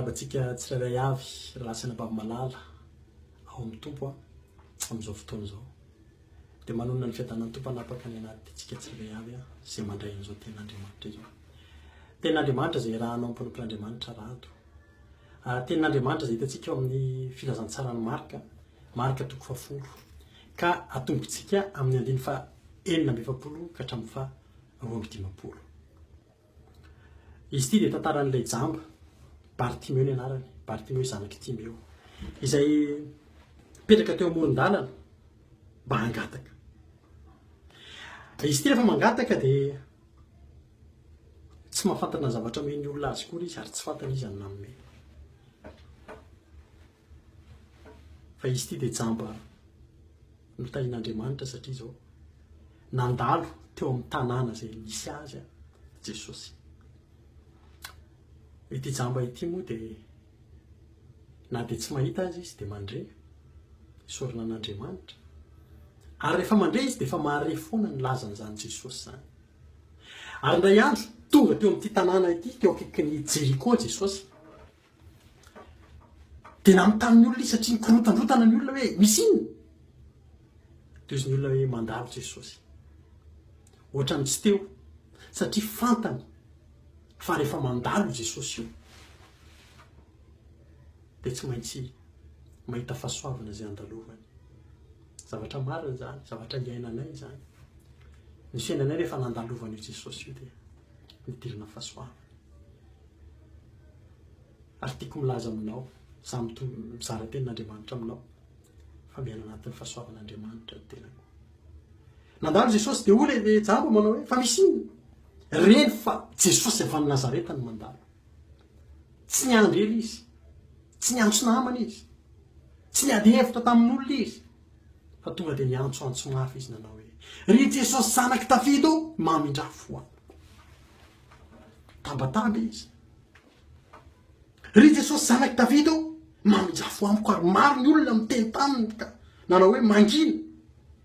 Miarahaba antsika tsirairay avy ry lahy sy anabavy malala ao amin'ny Tompo a, amin'izao fotoana izao. Dia manonona ny fiadanan'ny Tompo hanapaka ny anatintsika tsirairay avy a, izay mandray an'izao tenin'Andriamanitra izao. Tenin'Andriamanitra izay iarahanao amin'ny mpanompon'Andriamanitra Rado. Ah, tenin'Andriamanitra izay hitantsika ao amin'ny filazantsaran'i Marka, Marka toko fahafolo. Ka atombotsika amin'ny andininy faha 46 ka hatramin'ny faha 52. Izy ity dia tantaran'ilay jamba, Bartimeo ny anarany, Bartimeo zanak'i Timeo, izay mipetraka teo amoron-dalana mba hangataka. Izy ity rehefa mangataka dia tsy mahafantatra ny zavatra omen'ny olona azy akory izy ary tsy fantany iza no nanome. Fa izy ity dia jamba notahian'Andriamanitra satria izao nandalo teo amin'ny tanàna izay nisy azy Jesosy. Ity jamba ity moa dia na dia tsy mahita azy izy dia mandre, isaorana an'Andriamanitra. Ary rehefa mandre izy dia efa mahare foana ny lazan'izany Jesosy izany. Ary indray andro tonga teo amin'ity tanàna ity, teo akaikin'i Jeriko Jesosy. Dia nanontany ny olona izy satria nikorotandrotana ny olona hoe misy inona? Dia hozy ny olona hoe mandalo Jesosy. Ohatran'ny tsy teo satria fantany fa rehefa mandalo Jesosy io dia tsy maintsy mahita fahasoavana izay andalovany. Zavatra marina izany, zavatra iainanay izany. Ny fiainanay rehefa nandalovan'io Jesosy io dia nidirana fahasoavana. Ary tiako milaza aminao, za mizara tenin'Andriamanitra aminao, fa miaina anatin'ny fahasoavan'Andriamanitra ny tenako. Nandalo Jesosy dia hoy le jamba manao hoe, fa misy inona? Reny fa Jesosy avy any Nazareta no mandalo. Tsy niandry ela izy, tsy niantso namana izy, tsy niady hevitra tamin'olona izy, fa tonga dia niantsoantso mafy izy nanao hoe, Ry Jesosy zanak'i Davida ô, mamindrà fo amiko. Tabataba izy. Ry Jesosy zanak'i Davida ô, mamijafo amiko ary maro ny olona miteny taminy ka nanao hoe mangina,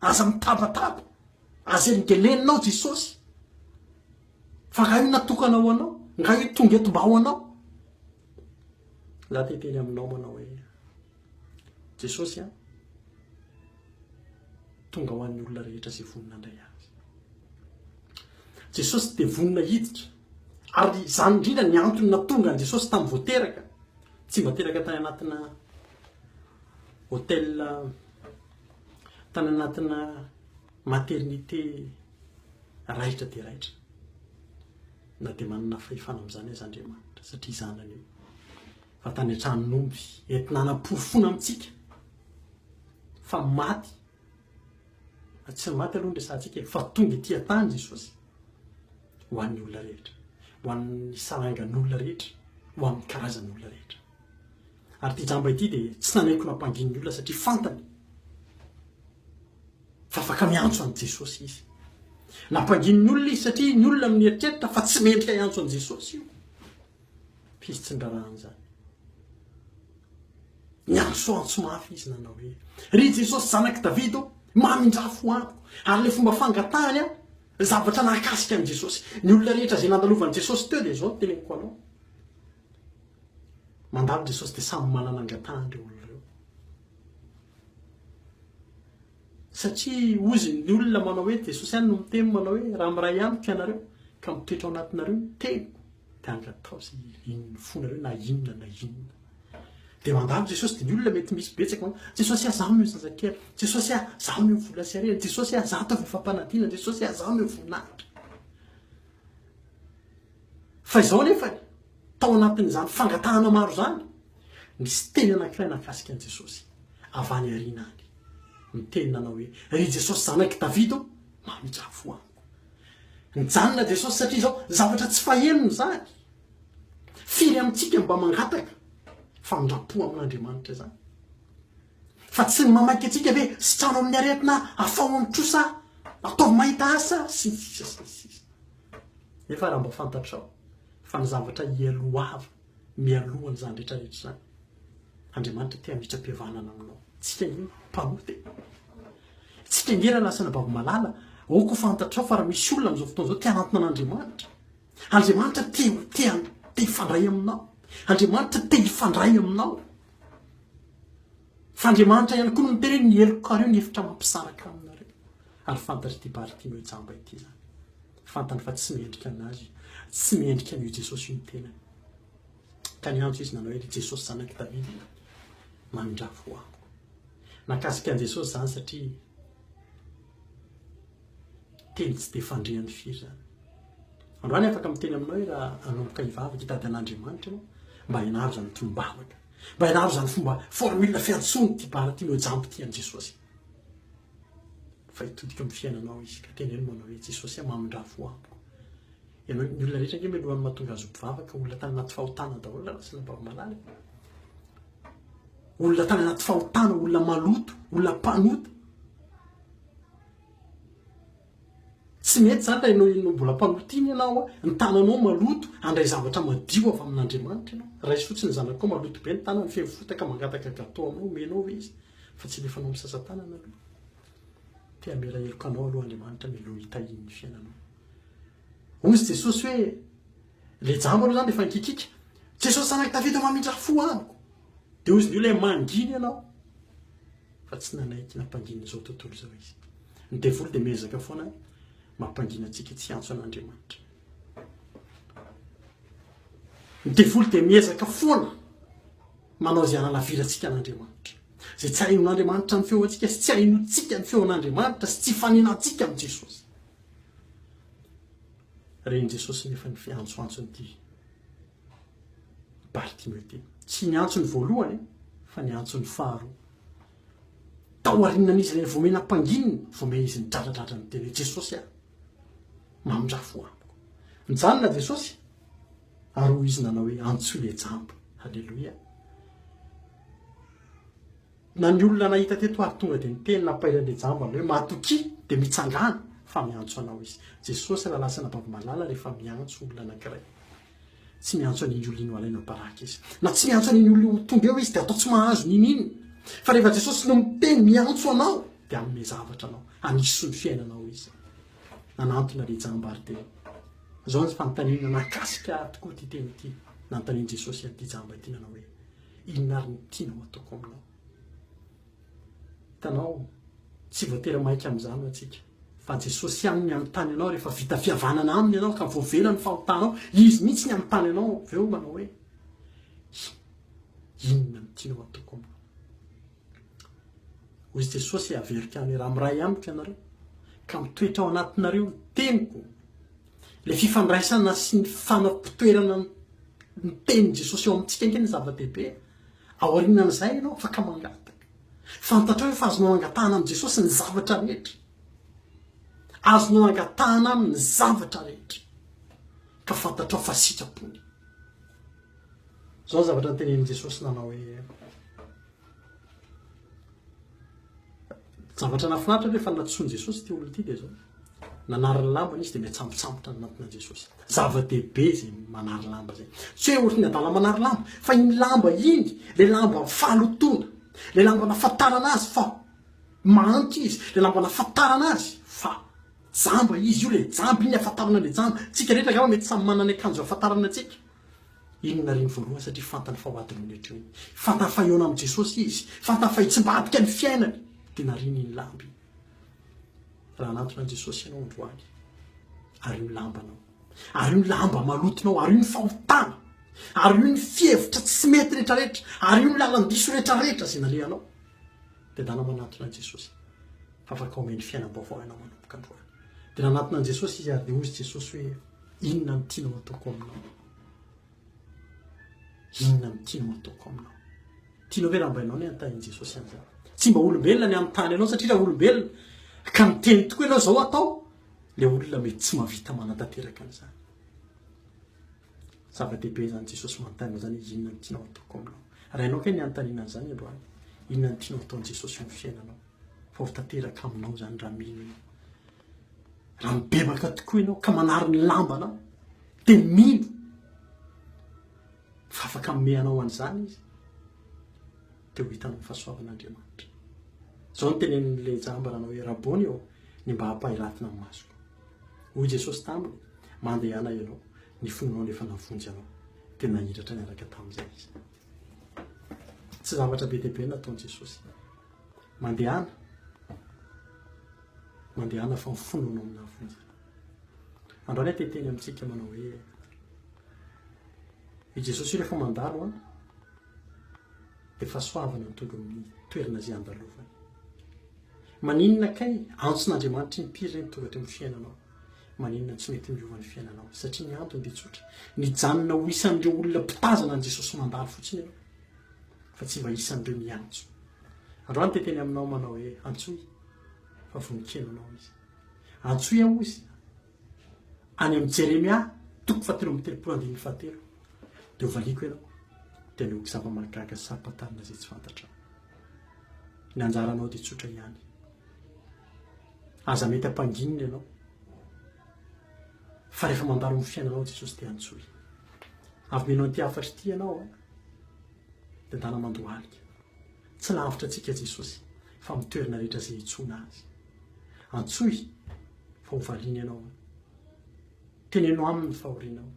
aza mitabataba, aza elingelenina ao Jesosy. Fa nga io natokana ho anao, nga io tonga eto mba ho anao. Za te hiteny aminao manao hoe Jesosy a, tonga ho an'ny olona rehetra izay vonona handray azy. Jesosy dia vonona hiditra. Ary izany indrindra ny antony natonga an'i Jesosy tamin'ny vao teraka. Tsy mba teraka tany anatina hotel, tany anatina maternité raitra dia raitra. Na dia manana fahefana amin'izany aza Andriamanitra, satria zanany io. Fa tany an-tranon'omby, entina hanaporofoana amintsika fa maty Fa tsy ny maty aloha no resahantsika e, fa tonga ety an-tany Jesosy ho an'ny olona rehetra, ho an'ny sarangan'olona rehetra, ho amin'ny karazan'olona rehetra. Ary ity jamba ity dia tsy nanaiky ho nampangin'ny olona satria fantany fa afaka miantso an'i Jesosy izy. Nampangin'ny olona izy satria ny olona mieritreritra fa tsy mendrika hiantso an'i Jesosy io. Fa izy tsy niraharaha an'izany. Niantsoantso mafy izy nanao hoe, Ry Jesosy zanak'i Davida ô, mamindrà fo amiko. Ary ilay fomba fangatahany an, zavatra nahakasika an'i Jesosy. Ny olona rehetra izay nandalovan'i Jesosy teo dia izao no teneniko anao. Mandalo Jesosy dia samy manana angatahany ireo olona ireo. Satria hozy ny olona manao hoe Jesosy ihany no miteny manao hoe raha miray amiko ianareo ka mitoetra ao anatinareo ny teniko dia angatao izay irin'ny fonareo na inona na inona. Dia mandalo Jesosy dia ny olona mety misy betsaka manao Jesosy ah za omeo zazakely, Jesosy ah za omeo vola sy harena, Jesosy ah za ataovy fampanadina, Jesosy ah za omeo voninahitra. Fa izao nefany, tao anatin'izany fangatahana maro izany, nisy teny anankiray nahakasika an'i Jesosy avy any aoriana any. Niteny nanao hoe, Ry Jesosy zanak'i Davida ô, mamindrà fo amiko. Nijanona Jesosy satria izao zavatra tsy fahenony izany. Firy amintsika mba mangataka famindram-po amin'Andriamanitra izany? Fa tsy ny mamaky antsika ve sitrano amin'ny aretina, afaho amin'ny trosa, ataovy mahita asa, sy ny sisa sy ny sisa. Nefa raha mba fantatrao fa ny zavatra hialoava mialohan'izany rehetra rehetra izany, Andriamanitra te hametra-pihavanana aminao. Tsika ange mpanota e. Tsika ange rahalahy sy anabavy malala, aoka ho fantatrao fa raha misy olona amin'izao fotoana izao te hanantona an'Andriamanitra, Andriamanitra te ho te te hifandray aminao. Andriamanitra te hifandray aminao. Fa Andriamanitra ihany koa no miteny hoe ny helokareo ny efitra mampisaraka aminareo. Ary fantatr'ity Bartimeo jamba ity izany. Fantany fa tsy mendrika anazy, tsy mendrika an'io Jesosy io ny tenany. Ka niantso izy nanao hoe, Ry Jesosy zanak'i Davida, mamindrafo amiko. Nakasika an'i Jesosy izany satria teny tsy dia fandrehany firy izany. Androany afaka miteny aminao hoe raha hanomboka hivavaka hitady an'Andriamanitra ianao, mba ianaro izany tonom-bavaka, mba ianaro izany fomba formule fiantsoana ity Bartimeo jamba ity an'i Jesosy. Fa hitodika amin'ny fiainanao izy ka teneno manao hoe Jesosy a mamindrafo amiko. Ianao, ny olona rehetra ange mialohan'ny mahatonga azy ho mpivavaka, olona tany anaty fahotana daholo raha sy nabavy malala. Olona tany anaty fahotana, olona maloto, olona mpanota. Tsy mety izany raha ianao ianao mbola mpanota iny ianao, ny tananao maloto, handray zavatra madio avy amin'Andriamanitra ianao. Raiso fotsiny ny zanakao maloto be ny tanany, feno fotaka mangataka gâteau aminao, omenao ve izy? Fa tsy alefanao misasa tanana aloha. Te hamela heloka anao aloha Andriamanitra mialoha hitahiany ny fiainanao. Hozy Jesosy hoe, le jamba aloha zany efa nikikika, Jesosy zanak'i Davida mamindra fo amiko. Dia hozy ny olona hoe mangina ianao. Fa tsy nanaiky nampangina izao tontolo izao izy. Ny devoly dia miezaka foana mampangina antsika tsy hiantso an'Andriamanitra. Ny devoly dia miezaka foana manao izay hanalavirantsika an'Andriamanitra. Izay tsy hainon'Andriamanitra ny feo antsika sy tsy hainontsika ny feon'Andriamanitra sy tsy ifanenantsika amin'i Jesosy. Ren'i Jesosy nefa ny fiantsoantson'ity Bartimeo ity. Tsy ny antsony voalohany fa ny antsony faharoa. Tao aorianan'izy ilay vao mena mpanginina, vao mena izy nidradradradra niteny hoe Jesosy ah, mamindrafo amiko. Nijanona Jesosy ary hoy izy nanao hoe antsoy ilay jamba. Haleloia. Na ny olona nahita teto ary tonga dia niteny nampahery an'ilay jamba hoe matokia dia mitsangàna fa miantso anao izy. Jesosy rahalahy sy anabavy malala rehefa miantso olona anankiray. Tsy miantso an'iny olona iny ho alaina baraka izy. Na tsy miantso an'iny olona ho tonga eo izy dia atao tsy mahazo n'inon'inona. Fa rehefa Jesosy no miteny miantso anao dia hanome zavatra anao, haniso ny fiainanao izy. Nanantona ilay jamba ary dia izao ny fanontaniana nahakasika ahy tokoa ity teny ity. Nanontanian'i Jesosy an'ity jamba ity nanao hoe Inona ary no tianao ataoko aminao? Hitanao, tsy voatery maika amin'izany ho antsika, fa Jesosy ihany ny hanontany anao rehefa vita fihavanana aminy ianao ka voavela ny fahotanao, Izy mihitsy ny hanontany anao avy eo manao hoe, Inona no tianao ataoko aminao? Hoy Jesosy, averiko ihany, raha miray amiko ianareo, ka mitoetra ao anatinareo ny teniko, Ilay fifandraisana sy ny fanapitoerana ny tenin'i Jesosy eo amintsika ange no zava-dehibe. Aorianan'izay ianao afaka mangataka. Fantatrao hoe fa azonao angatahana amin'i Jesosy ny zavatra rehetra. Azonao angatahana aminy ny zavatra rehetra. Ka fantatrao fa sitrapony. Izao ny zavatra notenenin'i Jesosy nanao hoe Zavatra nahafinaritra rehefa nantsoin'i Jesosy ity olona ity dia izao. Nanary ny lambany izy dia miatsambotsambotra nanatona an'i Jesosy. Zava-dehibe izay manary lamba izay. Tsy hoe ohatry ny adala manary lamba, fa iny lamba iny, ilay lamba fahalotoana, ilay lamba nahafantarana azy fa mahantra izy, ilay lamba nahafantarana azy fa jamba izy, io ilay jamba, iny ny ahafantarana ilay jamba. Tsika rehetra angamba mety samy manana ny akanjo ahafantarana antsika. Iny nariany voalohany satria fantany fa ho adinoiny hatreo iny. Fantany fa hihaona amin'i Jesosy izy. Fantany fa hitsimbadika ny fiainany. Dia nariany iny lamba iny. Raha hanantona an'i Jesosy ianao androany, ario ny lambanao. Ario ny lamba malotonao. Ario ny fahotana. Ario ny fihevitra tsy mety rehetrarehetra. Ario ny lalan-diso rehetrarehetra izay nalehanao. Dia ndana manantona an'i Jesosy. Fa afaka omeny fiainam-baovao ianao manomboka androany. Dia nanantona an'i Jesosy izy ary dia hoy Jesosy hoe, Inona no tianao ataoko aminao? Inona no tianao ataoko aminao? Tianao ve raha mba ianao ny anontanian'i Jesosy an'izany? Tsy mba olombelona ny hanontany anao satria raha olombelona ka miteny tokoa ianao izao atao, ilay olona mety tsy mahavita manatanteraka an'izany. Zava-dehibe izany Jesosy manontany anao izany hoe inona no tianao ataoko aminao? Raha ianao kay ny anontaniana an'izany androany, inona no tianao ataon'i Jesosy eo amin'ny fiainanao? Fa ho tanteraka aminao izany raha mino ianao. Raha mibebaka tokoa ianao ka manary ny lambanao dia mino fa afaka hanome anao an'izany izy dia ho hitanao ny fahasoavan'Andriamanitra. Izao no tenenin'ilay jamba nanao hoe Rabony ô, ny mba hampahiratina ny masoko. Hoy Jesosy taminy, Mandehana ianao, ny finoanao no efa nahavonjy anao. Dia nahiratra niaraka tamin'izay izy. Tsy zavatra be dia be nataon'i Jesosy. Mandehana. Mandehana fa mifono anao amin'ny nahavonjy. Androany aho te-hiteny amintsika manao hoe i Jesosy io rehefa mandalo an, dia fahasoavana no tonga amin'ny toerana izay andalovany. Maninona kay antson'Andriamanitra impiry ireny tonga teo amin'ny fiainanao? Maninona tsy mety miova ny fiainanao? Satria ny antony dia tsotra. Nijanona ho isan'ireo olona mpitazana an'i Jesosy mandalo fotsiny ianao, fa tsy mba isan'ireo miantso. Androany te teny aminao manao hoe antsoy fa vonon-keno anao izy. Antsoy aho izy. Any amin'i Jeremia toko fahatelo amby telopolo andininy fahatelo. Dia hovaliako ianao. Dia aleoko zava-mahagaga sy saro-pantarina izay tsy fantatrao. Ny anjaranao dia tsotra ihany. Aza mety ampanginina ianao. Fa rehefa mandalo amin'ny fiainanao Jesosy dia antsoy. Avy mino an'ity hafatra ity ianao a. Dia ndana mandohalika. Tsy lavitra antsika Jesosy fa amin'ny toerana rehetra izay iantsoana Azy. Antsoy fa ho valiany ianao. Teneno aminy ny fahorianao.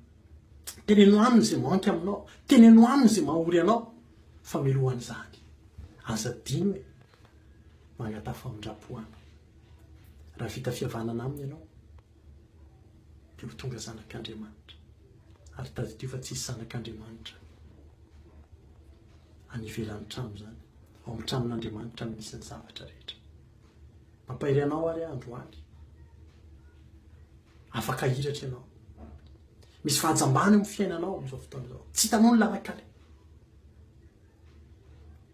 Teneno aminy izay manky aminao. Teneno aminy izay mahory anao. Fa milohan'izany, aza adino e, mangataha famindram-po aminy. Raha vita fihavanana aminy ianao, dia ho tonga zanak'Andriamanitra. Ary tadidio fa tsisy zanak'Andriamanitra any ivelan'ny trano izany. Ao amin'ny tranon'Andriamanitra no misy ny zavatra rehetra. Mampahery anao ary aho androany. Afaka hiratra ianao. Misy fahajambana eo amin'ny fiainanao amin'izao fotoana izao. Tsy hitanao ny lalan-kaleha.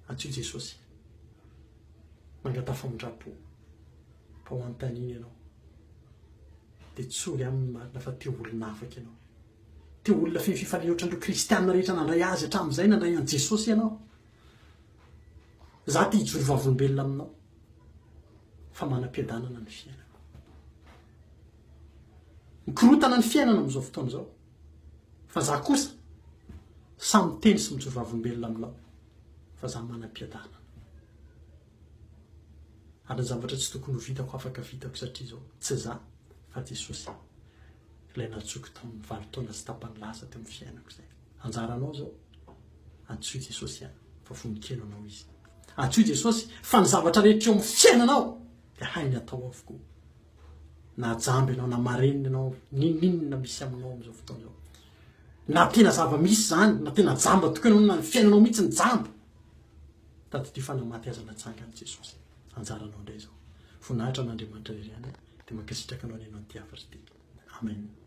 Antsoy Jesosy. Mangataha famindram-po. Fa ho anontaniana ianao. Dia tsory aminy ny marina fa te ho olona afaka ianao. Te ho olona feno fifaliana ohatran'ireo kristiana rehetra nandray azy hatramin'izay nandray an'i Jesosy ianao. Za te hijoro vavolombelona aminao fa manam-piadanana ny fiainako. Mikorotana ny fiainana amin'izao fotoana izao. Fa za kosa samy miteny sy mijoro vavolombelona aminao fa za manam-piadanana. Ary ny zavatra tsy tokony ho vitako afaka vitako satria izao tsy za fa Jesosy ilay nantsoiko tamin'ny valo taona sy tapany lasa teo amin'ny fiainako izay. Anjaranao izao. Antsoy Jesosy ihany fa vonon-keno anao Izy. Antsoy Jesosy fa ny zavatra rehetra eo amin'ny fiainanao dia hainy atao avokoa. Na jamba ianao, na marenina ianao, n'inon'inona misy aminao amin'izao fotoana izao. Na tena zava-misy izany, na tena jamba tokoa ianao, na ny fiainanao mihitsy ny jamba. Tadidio fa na maty aza natsangan'i Jesosy. Anjaranao indray izao. Voninahitra an'Andriamanitra irery ihany. Dia mankasitraka anao nihaino an'ity hafatra ity. Amen.